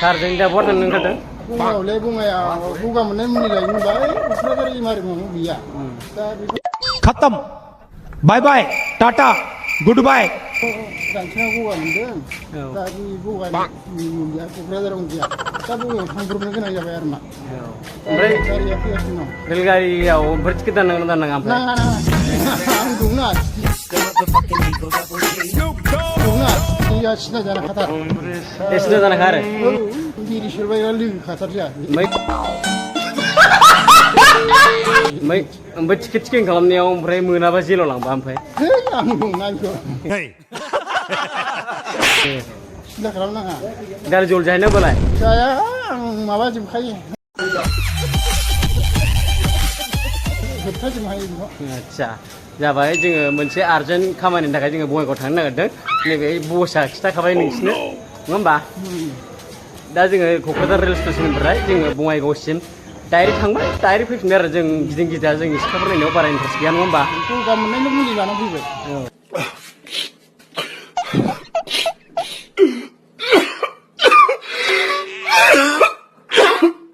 सारजों दा बहा थांनो ओंखारदों? बुंनायावलाय बुंनाया गगा मोननाय मुलि लायो होनबाय क'क्राझार इमारजेन्सि गैया दा बेखौ खत्म बाय बाय टाटा गुड बाय रानथिना गगा मोनदों दा बे गगानि मुलिया क'क्राझाराव गैया दा बबेयाव थांब्रबनो गोनां जाबाय आरो मा ओमफ्राय गारिया फैगासिनो दं रेलगारियाव ओमफ्राय टिकेट दाननांगोन ना दाननाङा ओमफ्राय? नाङा आं दंना दैया सिना जाना खाथार सिना जाना खारो बिरि सोरबायबा लोगो खाथारजा ओमफ्राय टिकेट चेकिं खालामनायाव ओमफ्राय मोनाबा जेलाव लांबा ओमफ्राय? है आं दंना बेखौ सिन्था खालामनाङा दाल जल जाहैनो बोलाय जाया आं माबाजोबखायो होबथाजोबनो हायो बेखौ आदसा जाबाय जोङो मोनसे आर्जेन्ट खामानिनि थाखाय जोङो बङाइगाव थांनो नागिरदों नैबे बसआ खिथाखाबाय नोंसिनो नङा होमबा दा जोङो क'क्राझार रेल स्टेसननिफ्राय जोङो बङाइगावसिम डाइरेक्ट थांबाय डाइरेक्ट फैफिनबाय आरो जों गिदिं गिदा जोंनि सिख्लाफोर नायनायाव बारा इन्टारेस्ट गैया नङा होमबा गगा मोननायनि मुलि लाना फैबाय